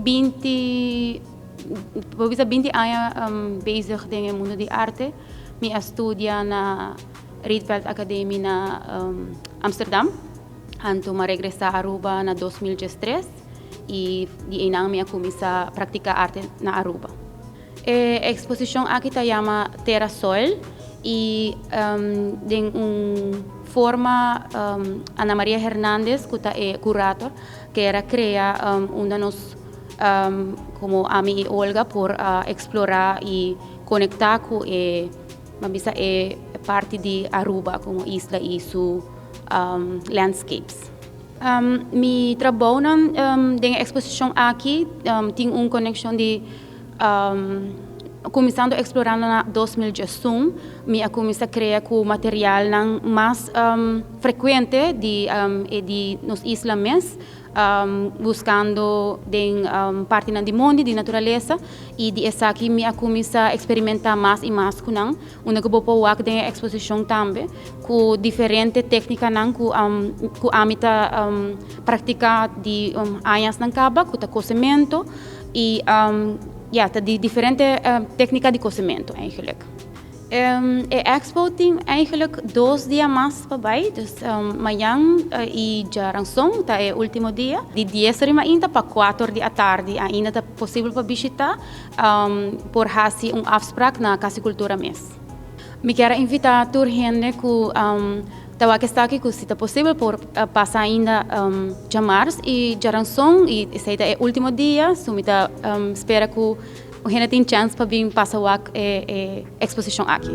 20, por bisa 20 aña bezig den e mundo di arte. Mi a studia na Rietveld Academie na Amsterdam. Anto m'a regresa Aruba na 2013 y di eynan mi a cuminsa practica arte na Aruba. E exposicion aki ta yama Terra Soil y den un forma Ana Maria Hernandez, cu ta e curator, kier a crea unda nos como ami y Olga por explora y conecta cu e, bisa, e parti di Aruba como isla y su landscapes. Mi trabou den exposicion aki tin un conexion di cuminsando explorando na 2001, mi a cuminsa crea cu material mas frecuente di nos isla mes, buscando den parti di mundo, di naturalesa, y di esaki mi a cuminsa experimenta mas y mas cu nan, unda cu bo por wak den exposicion tambe, cu diferente tecnica nan cu ami ta practica di aña nan caba, cu ta cosemento y ja, ta di diferente tecnica di cosemento eigenlijk. E expo tin eigenlijk 2 dia mas pa bay, dus mañan y diaranson ta e ultimo dia. Di 10 or ainda pa 4 di atardi ainda ta posibel pa bishita, por haci un afspraak na Cas di Cultura mes. Mi kier invita tur hende cu ta wak esaki, cu si ta posibel por pasa ainda diamars y diaranson, y esey ta e ultimo dia, so mi ta spera cu hende tin chance pa bin pasa wak e exposicion aki.